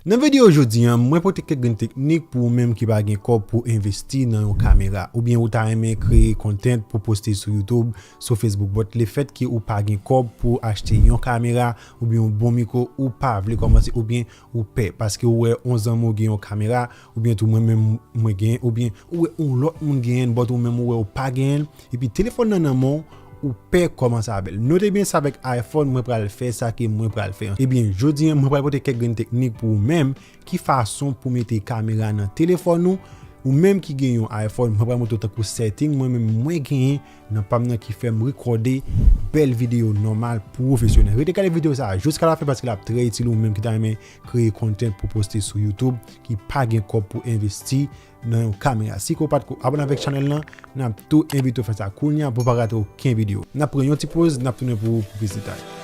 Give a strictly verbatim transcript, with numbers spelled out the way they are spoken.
Nan videyo jodi a, mwen pote kèk grenn teknik pou ou menm ki pa gen kòb pou envesti nan yon kamera, oubyen ou ta renmen kreye content pou poste sou YouTube, sou Facebook, but lefèt ke ou pa gen kòb pou achte yon kamera oubyen yon bon mikwo, ou pa vle kòmanse oubyen ou pè paske ou wè yon zanmi w gen yon kamera, oubyen tou mwen menm mwen gen, oubyen ou wè yon lòt moun genyen, but ou menm ou wè ou pa genyen, epi telefòn nan nan men w, ou pè kòmanse avè l. Note byen sa, avèk iPhone mwen pral fè sa ke mwen pral fè. Ebyen, jodi a mwen pral pote kèk grenn teknik pou ou menm, ki fason pou mete kamera nan telefòn ou. Ou menm ki gen yon iPhone, mwen pral montre w tankou setting mwen menm mwen genyen nan pa m nan ki fè m rekòde bèl videyo nòmal pwofesyonèl. Rete gade videyo sa a jiska lafen paske l ap trè itil ou menm ki ta renmen kreye content pou poste sou YouTube, ki pa gen kòb pou envesti nan yon kamera. Si ke w pa t ko abòne avèk chanèl lan, n ap tou envite w fè sa kounye a pou w pa rate okenn videyo. N ap pran yon ti poz, n ap tounen pou, pou plis detay.